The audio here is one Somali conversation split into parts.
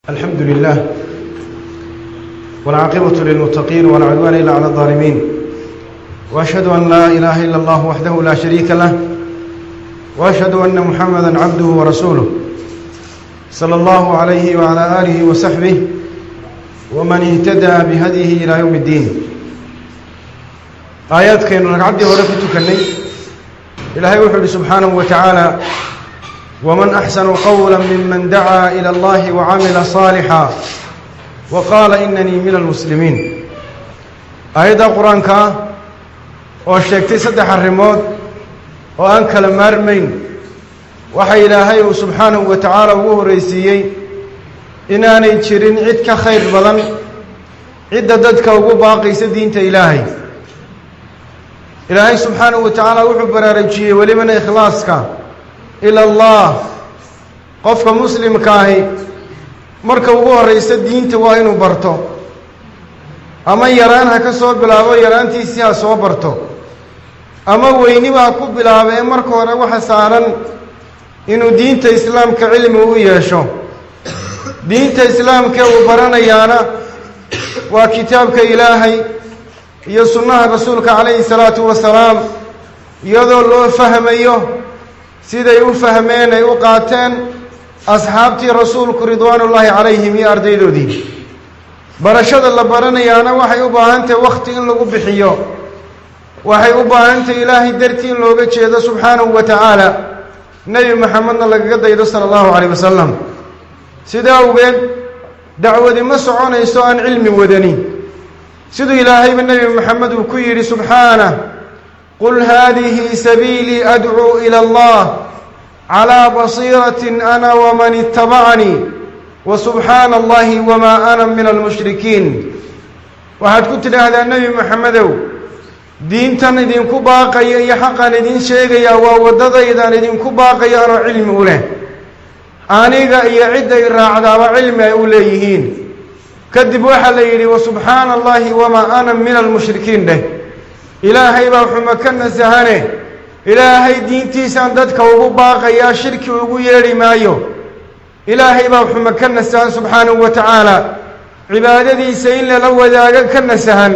الحمد لله والعاقبة للمتقين ولا عدوان إلا على الظالمين، وأشهد أن لا إله إلا الله وحده لا شريك له، وأشهد أن محمدا عبده ورسوله صلى الله عليه وعلى آله وصحبه ومن اهتدى بهديه إلى يوم الدين. Aayaadkaynu ragcaddii hore ku tukannay, Ilaahay wuxuu ihi subxaanahu wa tacaala: "ومن أحسن قولا ممن دعا إلى الله وعمل صالحا وقال إنني من المسلمين." Aayadda qur-aanka oo sheegtay saddex arrimood oo aan kala maarmayn, waxa Ilaahay uu subxaanahu wa tacaala ugu horraysiiyey inaanay jirin cid ka khayr badan cidda dadka ugu baaqaysa diinta Ilaahay. Ilaahay subxaanahu wa tacaala wuxuu baraarujiyey welibana ikhlaaska ila Allah. Qofka muslimka ahi marka ugu horraysa diinta waa inuu barto, ama yaraan ha ka soo bilaabo, yaraantiisii ha soo barto, ama weyniba ha ku bilaabo, ee marka hore waxa saaran inuu diinta Islaamka cilmi u yeesho. Diinta Islaamka uu baranayaana waa kitaabka Ilaahay iyo sunnaha Rasuulka calayhi salaatu wasalaam, iyadoo loo fahmayo siday u fahmeen ay u qaateen asxaabtii Rasuulku ridwaanullaahi calayhim iyo ardaydoodii. Barashada la baranayaana waxay u baahan tahay wakhti in lagu bixiyo, waxay u baahan tahay Ilaahay dartii in looga jeedo subxaanahu wa tacaala, Nebi Maxamedna lagaga daydo sala Allahu calayh wasalam. Sidaa awgeed dacwadi ma soconayso aan cilmi wadani, siduu Ilaahayba Nebi Maxamed uu ku yidhi subxaanah: "قل هذه سبيلي أدعو إلى الله على بصيرة أنا ومن اتبعني وسبحان الله وما أنا من المشركين." Waxaad ku tidhaahdaa, Nebi Maxamedow, diintan idinku baaqaya iyo xaqaan idin sheegayaa waa waddadaydaan idinku baaqaya anoo cilmi u leh, aniga iyo cidday raacdaaba cilmi ay u leeyihiin. Kadib waxaa la yidhi: "وسبحان الله وما أنا من المشركين" dheh, Ilaahay baa xumo ka nasahane, Ilaahay diintiisaan dadka ugu baaqayaa, shirki ugu yeedhi maayo. Ilaahay baa xumo ka nasahan subxaanahu wa tacaala, cibaadadiisa in lala wadaago ka nasahan,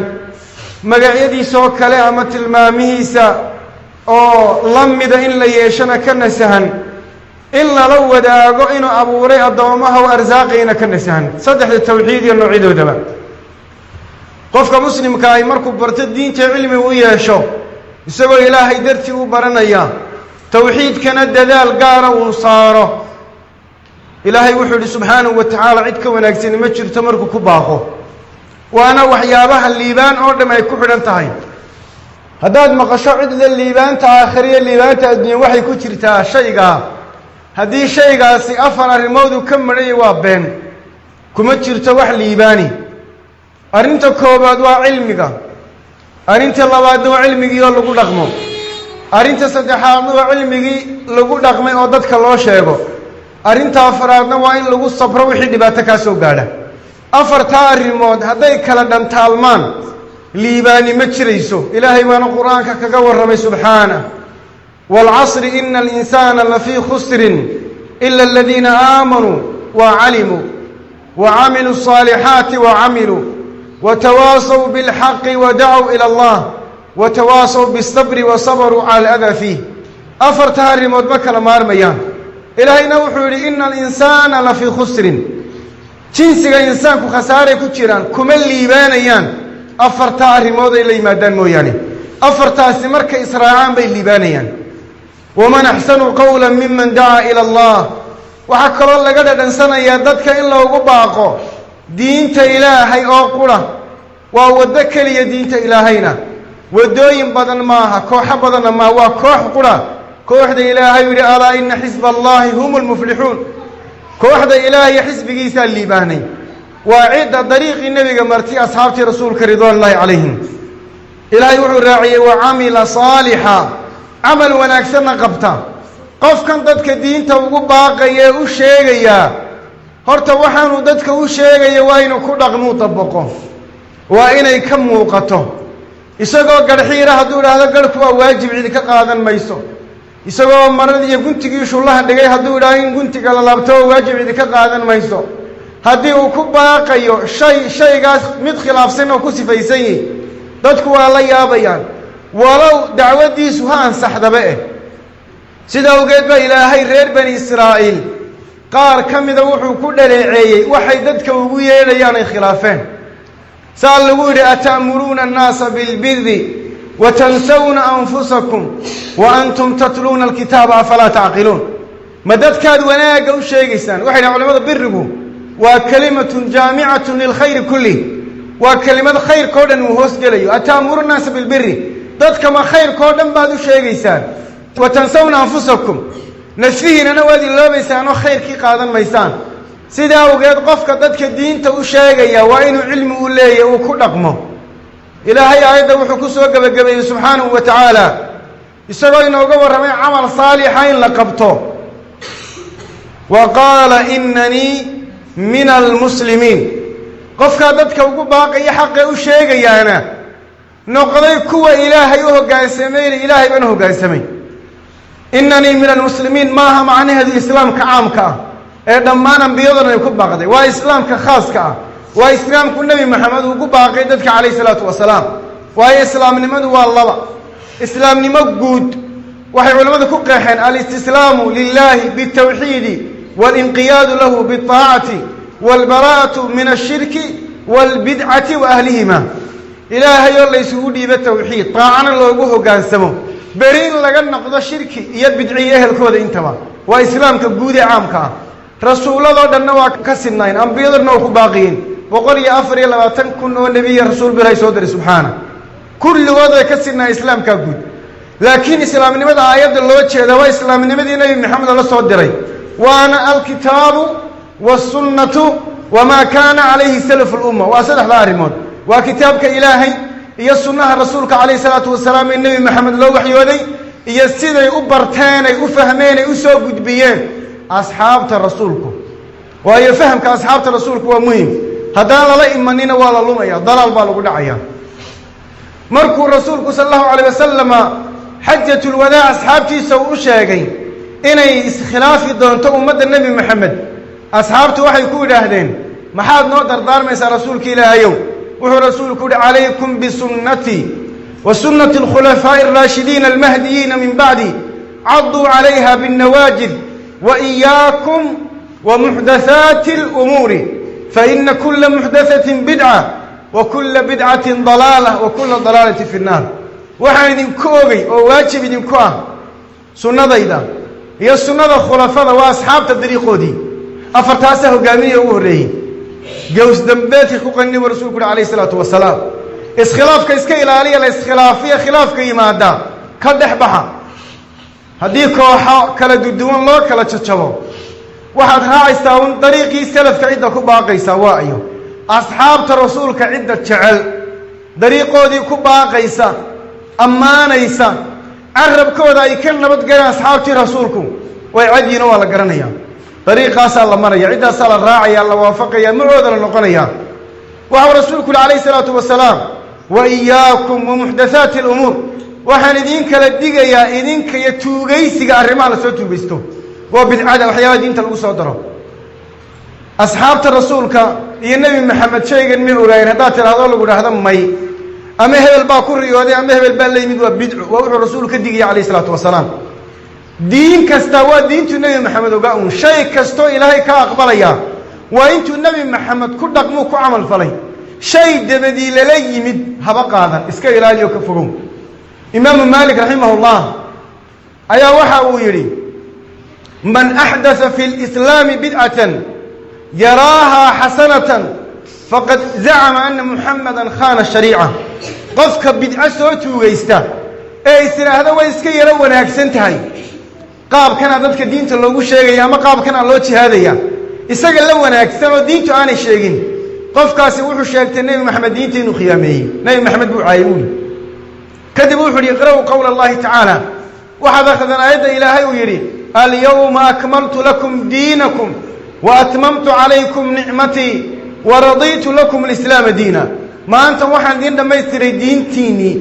magacyadiisoo kale ama tilmaamihiisa oo la mida in la yeeshana ka nasahan, in lala wadaago inuu abuuray addoommaha u arsaaqayna ka nasahan. Saddexda tawxiid iyo noocyadoodaba, qofka muslimka ahi markuu barto diinta, cilmi u yeesho, isagoo Ilaahay dartii u baranaya, tawxiidkana dadaal gaara uu saaro, Ilaahay wuxuu yidhi subxaanahu wa tacaala: cid ka wanaagsani ma jirto markuu ku baaqo. Waana waxyaabaha liibaan oo dham ay ku xidhan tahay. Haddaad maqasho cid la liibaanta aakhiriya liibaanta adduunya waxay ku jirtaa shaygaa, haddii shaygaasi afar arrimoodu ka madhaya, waa been, kuma jirto wax liibaani. Arrinta koowaad waa cilmiga, arrinta labaadna waa cilmigii oo lagu dhaqmo, arrinta saddexaadna waa cilmigii lagu dhaqmay oo dadka loo sheego, arrinta afaraadna waa in lagu sabro wixii dhibaato kaa soo gaadha. Afartaa arrimood hadday kala dhantaalmaan, liibaani ma jirayso. Ilaahay baana Qur-aanka kaga warramay subxaanah: "والعصر إن الإنسان لفي خسر إلا الذين آمنوا وعلموا وعملوا الصالحات وعملوا وتواصوا بالحق ودعوا إلى الله وتواصوا بالصبر وصبروا على الأذى فيه." Afarta arrimood ma kala maarmayaan. Ilaahayna wuxuu yidhi: "إن الإنسان لفي خسر." Jinsiga insaanku khasaaray ku jiraan, kuma liibaanayaan afartaa arrimood ay la yimaadaan mooyaane. Afartaasi markay israacaan bay liibaanayaan. "ومن أحسن قولا ممن دعا إلى الله." Waxaa kaloo laga dhadhansanayaa dadka in loogu baaqo diinta Ilaahay oo qura. Waa waddo keliya diinta Ilaahayna, waddooyin badan maaha, kooxo badanna maaha, waa koox qura, kooxda Ilaahay u yihi: "ألا إن حزب الله هم المفلحون." Kooxda Ilaahay xisbigiisaa liibaanay waa cidda dariiqii Nebiga marti, asxaabtii Rasuulka ridwaan ullaahi calayhim. Ilaahay wuxuu raaciyey: "وعمل صالحا", camal wanaagsanna qabta. Qofkan dadka diinta ugu baaqaya ee u sheegayaa, horta waxaanuu dadka u sheegaya waa inuu ku dhaqmuu dabaqo, waa inay ka muuqato. Isagoo garhxiira hadduu idhaahdo garhku waa waajib, cidi ka qaadan mayso. Isagoo marad iyo guntigii shullaha dhigay hadduu idhaahdo in guntiga la laabto waa waajib, cidi ka qaadan mayso. Haddii uu ku baaqayo shay shaygaas mid khilaafsan oo ku sifaysan yihi, dadku waa la yaabayaan, walow dacwaddiisu ha ansaxdaba eh. Sida awgeed baa Ilaahay reer Bani Israa'iil qaar ka mida wuxuu ku dhaleeceeyey waxay dadka ugu yeedhayaan ay khilaafeen. Saa lagu yidhi: "Ata'muruuna annaasa bilbiri wa tansawna anfusakum wa antum tatluuna alkitaaba, afalaa tacqiluun?" Ma dadkaad wanaagga u sheegaysaan? Waxay dhahen culamada, birigu waa kalimatun jaamicatun lilkhayri kulli, waa kelimad khayrkao dhan uu hoos gelayo. "Ata'muruuna annaasa bilbiri", dadka ma khayrkao dhan baad u sheegaysaan? "Wa tansawna anfusakum", nafsihiinana waad iloobaysaan oo khayrkii qaadan maysaan. Sidaa awgeed qofka dadka diinta u sheegaya waa inuu cilmi u leeyahy, uu ku dhaqmo. Ilaahay aayadda wuxuu ku soo gebagabeeyey subxaanahu wa tacaala, isagoo inooga warramay camal saalixa in la qabto: "Wa qaala inanii min almuslimiin". Qofkaa dadka ugu baaqaya xaqee u sheegayaana noqday kuwa Ilaahay u hoggaansamayna, Ilaahay baan u hoggaansamay. "Inanii min almuslimiin" maaha macnaheedu islaamka caamka ah ee dhammaan ambiyadan ay ku baaqday, waa islaamka khaaska ah, waa islaamku Nebi Maxamed uu ku baaqay dadka calayh isalaatu wasalaam. Waayo, islaamnimadu waa laba. Islaamnimo guud waxay culimmadu ku qeexeen alistislaamu lilahi bitawxiidi waalinqiyaadu lahu biاطaacati waalbaraa'atu min ashirki waalbidcati wa ahlihima. Ilaahay oo la ysugu dhiibo tawxiid, taacana loogu hoggaansamo, beri in laga noqdo shirki iyo bidciyo ehelkooda intaba, waa islaamka guud ee caamka ah. Rasuulladoo dhanna waa ka sinnayn, ambiyadodhanna waa ku baaqiyeen. 124,000 oo nebiya rasuul bu Ilahay soo diray subxaana, kulligood way ka sinnayn islaamkaa guud. Laakiin islaamnimada aayadda loo jeeda waa islaamnimadii Nebi Maxamed la soo diray, waana alkitaabu waasunnatu wamaa kaana calayhi salafu lumma. Waa saddexda arrimood: waa kitaabka Ilaahay iyo sunnaha rasuulka calayhi salaatu wasalaam ee Nebi Maxamed loo waxyooday, iyo siday u barteen, ay u fahmeen, ay u soo gudbiyeen asxaabta rasuulku. Waayo, fahamka asxaabta rasuulku waa muhim. Haddaan lala imanina waa la lumaya, dalaal baa lagu dhacaya. Markuu rasuulku sala allahu alayh wasalama xajatulwadaac asxaabtiisa uu u sheegay inay iskhilaafi doonto ummadda Nebi Maxamed, asxaabtu waxay ku yidhaahdeen: "Maxaad noo dardaarmaysaa, rasuulka Ilaahayow?" Wuxuu rasuulku uhi: "Calaykum bisunnatii wa sunnati alkhulafaa'i alraashidiina almahdiyiina min bacdi, cadduu calayha binnawaajid, wa iyaakum wa muxdathaati alumuuri, faina kula muxdathatin bidca wa kula bidcatin dalaala wa kula dalaalati fi nnaar." Waxaan idinku ogey oo waajib idinku ah sunnadayda iyo sunnada khulafada, waa asxaabta dariiqoodii, afartaasaa hoggaaminaya ugu horreeyey, gaws dambeedka ku qani buu rasuulku uhi calayh isalaatu wasalaam. Iskhilaafka iska ilaaliya, la iskhilaafiya, khilaafka yimaada ka dhex baxa. Haddii kooxo kala duduwan loo kala jajabo, waxaad raacaysaa un dariiqii salafka. Cidda ku baaqaysaa waa ayo? Asxaabta rasuulka cidda jecel, dariiqoodii ku baaqaysa, ammaanaysa, carabkooda ay ka nabadgaleen asxaabtii rasuulku way cadyiino, waa la garanayaa. Dariiqaasaa la maraya, ciddaasaa la raacaya, la waafaqaya, macooda la noqonaya. Waxau rasuulku yuhi calayh isalaatu wasalaam: "Wa iyaakum wa muxdathaati alumuur". Waxaan idiin kala digayaa idinka iyo tuugaysiga arrimaha lasoo tuugaysto, waa bidcada, waxyaabaha diinta lagu soo daro. Asxaabta rasuulka iyo Nebi Maxamed shaygan may ogaayeen? Haddaad tidhaahdo, lagu idhaahdo may, ama hebel baa ku riyooday, ama hebel baa la yimid, waa bidco, waa wuxuu rasuulku ka digaya calayh isalaatu wasalaam. Diin kasta waa diintuu Nebi Maxamed ogaa uun. Shay kastoo Ilaahay ka aqbalayaa waa intuu Nebi Maxamed ku dhaqmuu, ku camal falay. Shay dabadii lala yimid haba qaadan, iska ilaaliyo, ka fogow. Imaamu Maalik raximahullah ayaa waxa uu yidhi: "Man axdatha fi lislaami bidcatan yaraahaa xasanatan faqad zacama ana Muxamada khana shariica." Qofka bidco soo tuugaysta ee is idhaahda way iska yaro wanaagsan tahay, qaabkanaa dadka diinta loogu sheegaya ama qaabkanaa loo jihaadaya isaga la wanaagsan oo diintu aanay sheegin, qofkaasi wuxuu sheegtay Nebi Maxamed diinta inuu khiyaameeyey, Nebi Maxamed buu caayay buuli. Kadib wuxu uhi: "Iqra'uu qowla Allahi tacaala", waxaad akhrideen aayadda Ilaahay uu yidhi: "Alyawma akmaltu lakum diinakum wa atmamtu calaykum nicmatii wa raditu lakum alislaama diina." Maanta waxaan idiin dhammaystiray diintiinnii,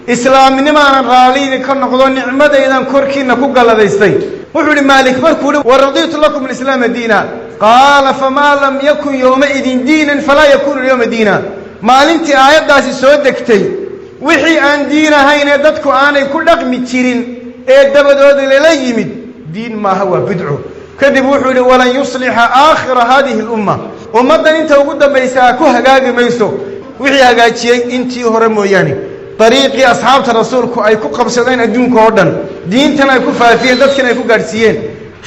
islaamnimaanan raalli idinka noqdo, nicmadaydan korkiina ku galladaystay. Wuxuu ihi Maalik markuu yihi "wa raditu lakum alislaama diina", Qaala famaa lam yakun yowmaidin diinan falaa yakuunu lyowma diina. Maalintii aayaddaasi soo degtay, wixii aan diin ahayn ee dadku aanay ku dhaqmi jirin ee dabadooda lala yimid diin maaha, waa bidco. Kadib wuxuu yidhi: walan yuslixa aakhira haadihi alumma, ummaddan inta ugu dambaysaa ku hagaagi mayso wixii hagaajiyey intii hore mooyaane. Dariiqii asxaabta rasuulku ay ku qabsadeen adduunka oo dhan, diintan ay ku faafiyeen, dadkan ay ku gaadhsiiyeen,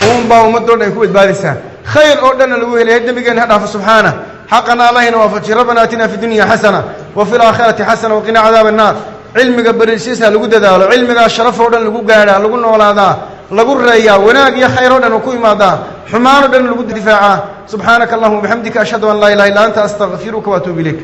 uunbaa ummaddo dhan ay ku badbaadaysaa, khayr oo dhanna lagu helaya. Dembigeena ha dhaafo subxaana, xaqana allahina waafaji. Rabbana aatina fi dunya xasana wa fi laakhirati xasana waqina cadaaba annaar. Cilmiga barisiisa lagu dadaalo, cilmigaa sharaf oo dhan lagu gaadhaa, lagu noolaadaa, lagu reeyaa, wanaag iyo khayr oo dhan oo ku imaadaa, xumaan o dhan lagu difaacaa. Subxaanaka allahuma bixamdika, ashhadu an laa ilaha illa anta, astaqfiruka waatuubu ilayk.